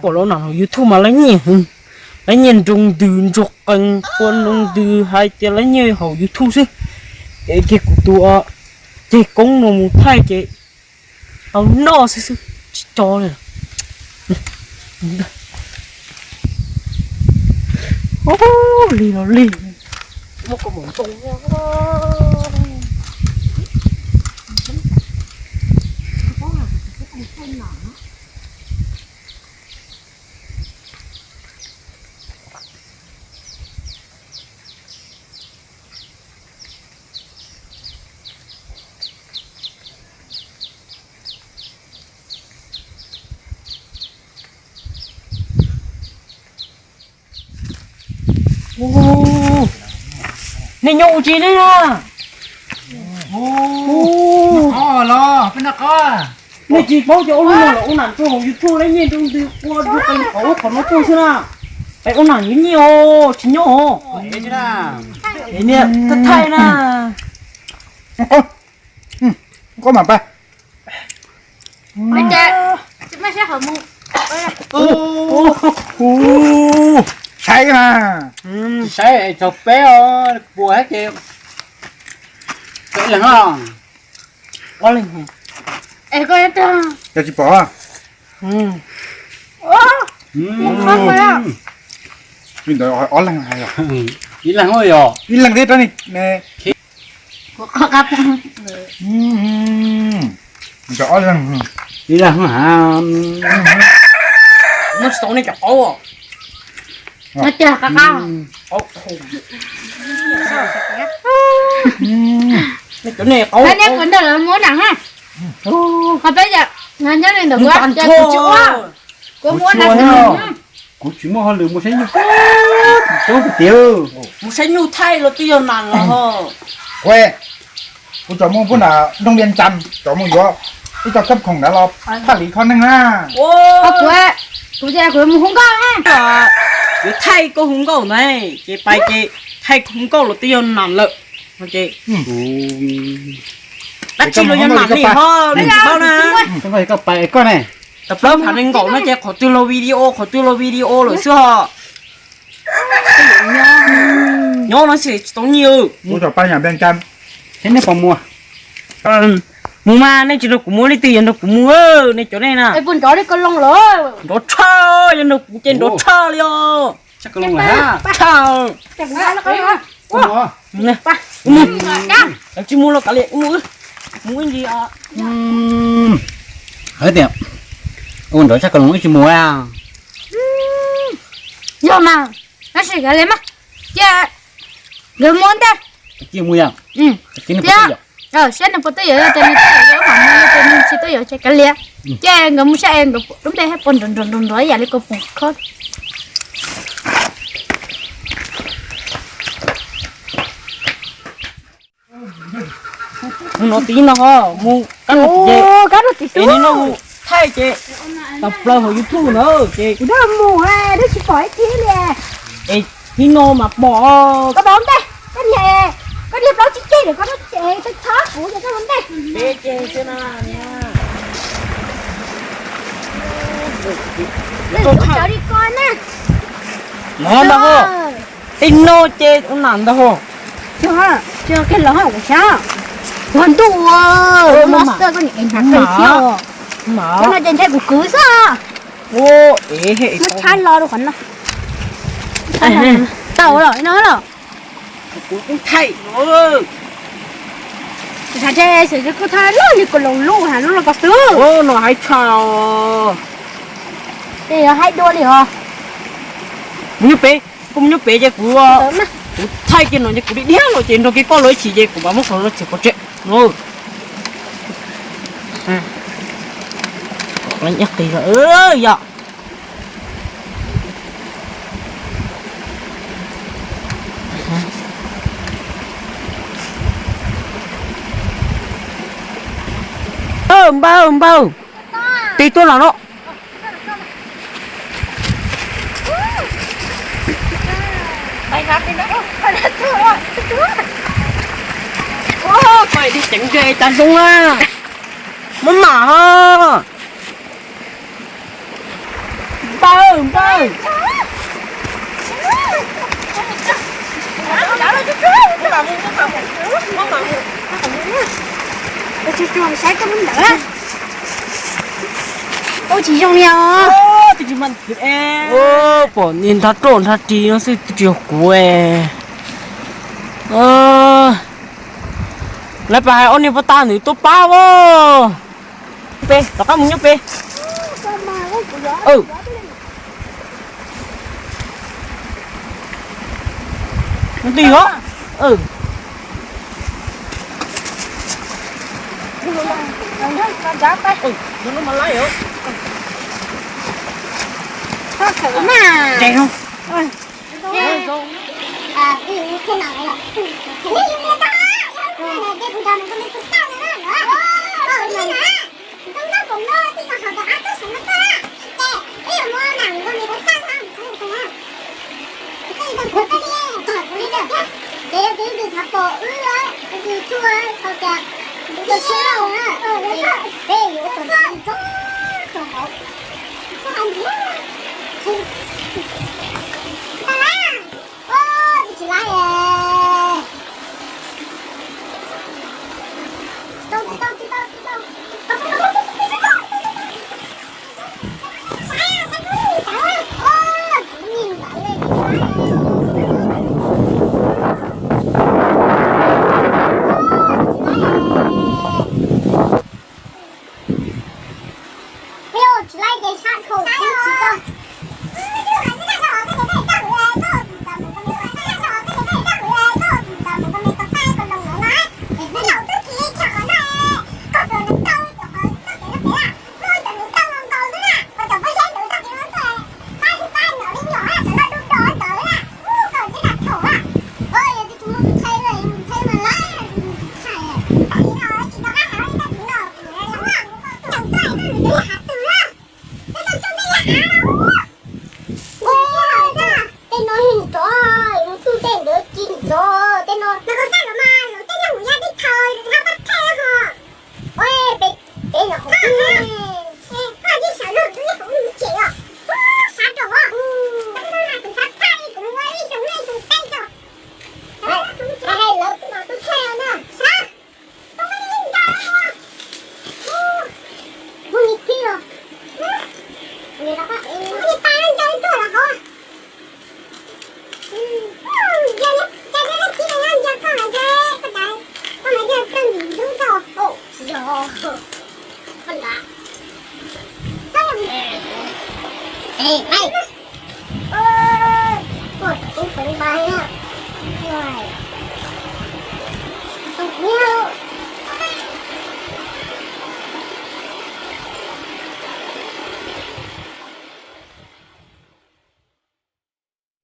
Pom los na, YouTube mas lawv nyiam, lawv nyiam nroo ntws ntsuag qees ua nroo ntws hais tias lawv nyiam haus YouTube xwb. Es kiag kuv tus ceg koob no mus thaij ces tau noj xwb xwb, tsis tso li. Lig los lig, muab koj mus ntoo. Nej nyob ua tsi ne na? Nej tsis paub ces ua lub no los ua nam rau hauv YouTube, lawv nyiam nroo ntws ua rau qee qhov ub qhov no tuaj xwb na. Peb ua nam nyiam nyiam os, tsis nyob os. Niam thaij na. Koj mam pab. Saib na. Saib tsaug peb os, puas ces peb leeg os. Ob leeg. Cov tsis pom. Li ntawd ob leeg hais. Ib leeg yog ib leeg thiab rau ni. Cov ob leeg. Ib leeg. Muab tsis tau nej cov qaub. Cov nej qaub. Muab nam ha. Qhov peb yam nyob li ntawm kuv, kuv tsis ua, kuv mus ua nam. Kuv tsis muaj hauj lwm mus saib nyuj, tub tiag. Mus saib nyuj thaij los twb yog nam los. Kuv, kuv cov mus pub nram nroog Vias Cas, cov mus yuav ib co khab khoom ntawd los thaj li kho neeg na. Kuv, kuv mus hu nkauj na. Yuav thaij koj hu nkauj na, ces pais ces thaij koj hu nkauj los twb yog nam lawm. Dab tsi los yog nam li ho, nej tsis paub na. Koj pais koj ne. Tau plaub phav nees nkaum no ces qhov twg los video, qhov twg los video lawm xwb ho. Nyob no xwb tsis tau nyiaj. Mus rau pab yam Vias Cas, saib nej puas mus. Mus mas nej tsis nrog kuv mus, leej twg yuav nrog kuv mus, nej cov nej na. Nrov tshaj, yuav nrog kuv ces nrov tshaj li os. Tshaj. Tsis mus los kav liam, mus, mus ib ntsis. Hais tias ua nrov tshaj ko los wb tsis mus. Yog mas, tab sis kav liam mas, cia nkawd mus ntej. Cia mus yom. Thiab saib nws puas tuaj yuav, yog tias nws tuaj yuav, yog mam mus, yog tias nws tsis tuaj yuav ces kav liam. Ces nkawd mus saib nkawd lub npe thiab puas nrov nrov nrov nrov ib yam li koj pom khob. Mus no tib no ho, mus kab no ces, kab no tib es no mus thaij ces tau plaws hauv YouTube na ces kuv mus, twb tsis pom ib tib li. Es tib no mas pom, koj mus ntej, koj niag, koj niag plaub tsib ceg lawm, koj txhob kuv ces koj mus ntej. Kuv cov li ko na. Los ntag ho. Tej no ces ua nam ntag ho. Tsis, tsis kiag los kuv sab. Ua ntuj, monster koj niam ev hnav kawg thiab. Koj no ces ntshai kuv kwv xwb. Muab tshab lo rau qhov no. Tau los no los. Kuv kuj thaij no. Kuv thaij loj li koj los lub, lub no koj xwb. No haib tshaj. Ces yog haib dua li os. Mus nyob pem, koj mus nyob pem ces kuv, kuv thaij kiag no ces kuv dhia dhia los ces nrog kiag koj los ib chim ces kuv mam muab qhov no txiav pov tseg no. Qis yom. Npawg, npawg, tig tuaj los no. Koj tig ceev ze cas zoo na. Muab mam ho. Npawg, npawg. Saib koj muab ntawd. Ua tsis zoo li os. Pom niag nrhab roj nrhab ris no xwb twb tsis yog kuv. Lawv pab hais ob niag pab tag nws tuaj pab os. Pem, rov qab mus nyob pem. Mus tig os. Ntsia os. Tej no yog nrov, lub tug tej ntawd ci nrov, tej no. Mas koj xav los mas, tej no kuv ya teb chaws, hab pab thaij ho. Ua peb, peb los hauv peb. Koj yeej sawv los twb yeej hauv mus tsev os. Sab rau os. Koj twb hais kuv sab thaij, kuv ua ib xyoo ib xyoo teb rau. Hais lawv kuv mam tuaj thaij na. Sab.